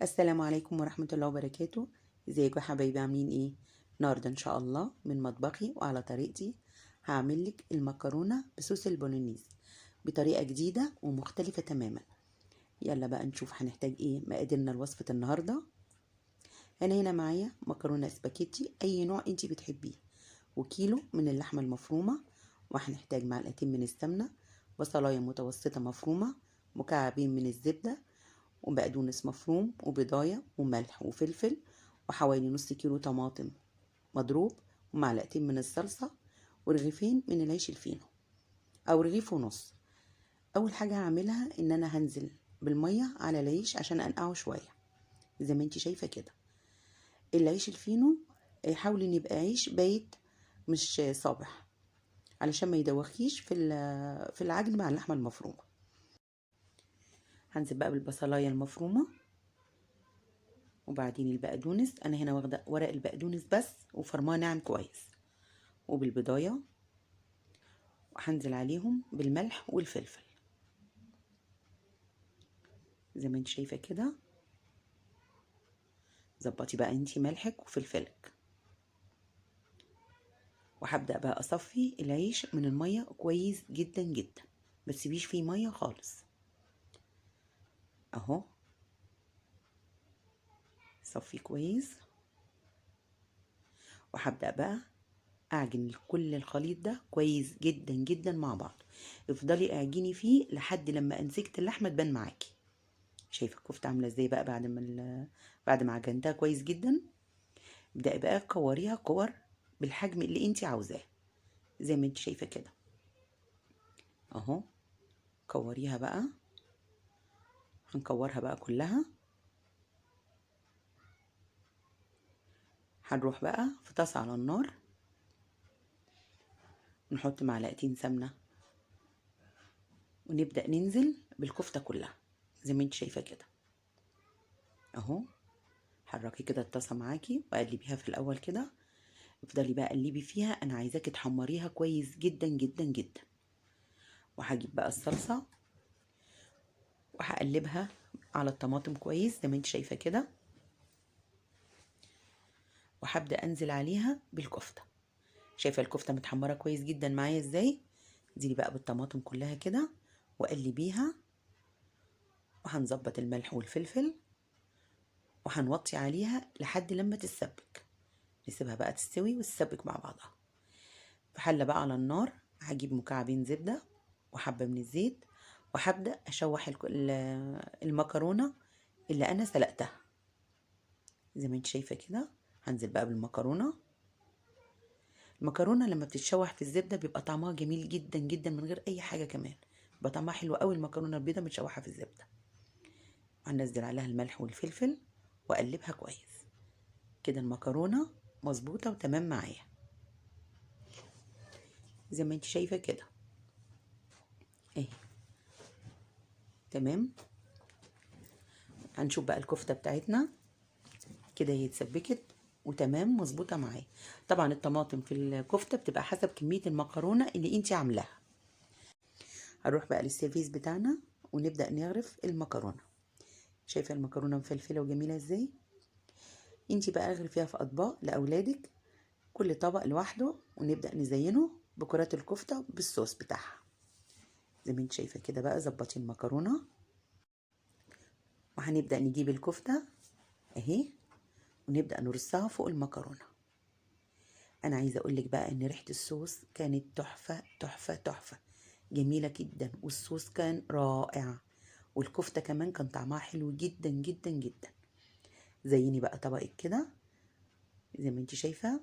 السلام عليكم ورحمة الله وبركاته. ازيكم يا حبايبي، عاملين ايه النهارده؟ ان شاء الله من مطبخي وعلى طريقتي هعمل لك المكرونة بصوص البولونيز بطريقة جديدة ومختلفة تماما. يلا بقى نشوف هنحتاج ايه مقاديرنا لوصفة النهارده. انا هنا معايا مكرونة سباكيتي اي نوع انتي بتحبيه، وكيلو من اللحمة المفرومة، وهنحتاج معلقتين من السمنة، بصلاية متوسطة مفرومة، مكعبين من الزبدة، وبقدونس مفروم، وبيضاية، وملح وفلفل، وحوالي نص كيلو طماطم مضروب، ومعلقتين من الصلصة، ورغيفين من العيش الفينو او رغيف ونص. اول حاجة هعملها ان انا هنزل بالمية على العيش عشان انقعه شوية زي ما انتي شايفة كده. العيش الفينو حاولي ان يبقى عيش بايت مش صابح علشان ما يدوخيش في العجن مع اللحمة المفرومة. هنزل بقى بالبصلاية المفرومة وبعدين البقدونس. انا هنا واخده ورق البقدونس بس وفرماه ناعم كويس، وبالبضايه، وهنزل عليهم بالملح والفلفل زي ما انت شايفه كده. ظبطي بقى انت ملحك وفلفلك. وهبدا بقى اصفي العيش من المية كويس جدا جدا، ما تسيبيش فيه مية خالص. اهو صفي كويس. وهبدأ بقى اعجن كل الخليط ده كويس جدا جدا مع بعض. افضلي اعجني فيه لحد لما انسجة اللحمة تبان معاكي. شايفه الكفتة عامله ازاي بقى بعد ما عجنتها كويس جدا. ابدأي بقى كوريها كور بالحجم اللي انتي عاوزاه زي ما انتي شايفه كده اهو. كوريها بقى، هنكورها بقى كلها. هنروح بقى في طاسه على النار، نحط معلقتين سمنه ونبدا ننزل بالكفته كلها زي ما انت شايفه كده اهو. حركي كده الطاسه معاكي وقلبيها في الاول كده. افضلي بقى قلبي فيها، انا عايزاكي تحمريها كويس جدا جدا جدا. وهجيب بقى الصلصه وهقلبها على الطماطم كويس زي ما انت شايفه كده. وهبدا انزل عليها بالكفته. شايفه الكفتة متحمره كويس جدا معايا ازاي؟ انزلي بقى بالطماطم كلها كده وقلبيها. وهنظبط الملح والفلفل وهنوطي عليها لحد لما تتسبك. نسيبها بقى تستوي وتتسبك مع بعضها. في حله بقى على النار هجيب مكعبين زبدة وحبه من الزيت، وهبدا اشوح المكرونه اللي انا سلقتها زي ما انت شايفه كده. هنزل بقى بالمكرونه. المكرونه لما بتتشوح في الزبدة بيبقى طعمها جميل جدا جدا من غير اي حاجة، كمان بيبقى طعمها حلو قوي المكرونه البيضاء متشوحه في الزبدة. هنزل عليها الملح والفلفل واقلبها كويس كده. المكرونه مظبوطة وتمام معايا زي ما انت شايفه كده اهي تمام. هنشوف بقى الكفتة بتاعتنا كده هي اتسبكت وتمام مظبوطة معايا. طبعا الطماطم في الكفتة بتبقى حسب كمية المكرونه اللي انت عاملاها. هنروح بقى للسيرفيس بتاعنا ونبدا نغرف المكرونه. شايفه المكرونه مفلفله وجميلة ازاي؟ انت بقى اغرفيها في اطباق لاولادك، كل طبق لوحده، ونبدا نزينه بكرات الكفتة بالصوص بتاعها زي ما انت شايفه كده. بقى ظبطي المكرونه. وهنبدا نجيب الكفتة اهي ونبدا نرصها فوق المكرونه. انا عايزه اقولك بقى ان ريحه الصوص كانت تحفة تحفة تحفة، جميلة جدا، والصوص كان رائع، والكفته كمان كان طعمها حلو جدا جدا جدا. زيني بقى طبقك كده زي ما انت شايفه.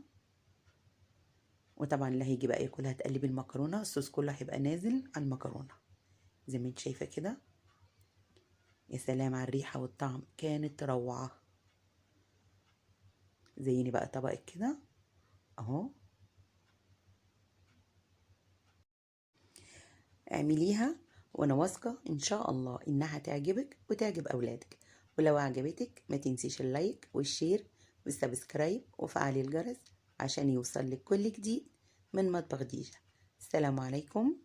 وطبعا اللي هيجي بقى ياكلها تقلبي المكرونه، الصوص كله هيبقى نازل على المكرونه زي ما انت شايفه كده. يا سلام على الريحة والطعم، كانت روعه. زيني بقى طبقك كده اهو. اعمليها وانا واثقة ان شاء الله انها تعجبك وتعجب اولادك. ولو عجبتك ما تنسيش ال like وال share وال subscribe وفعلي الجرس عشان يوصلك كل جديد من مطبخ ديجا. السلام عليكم.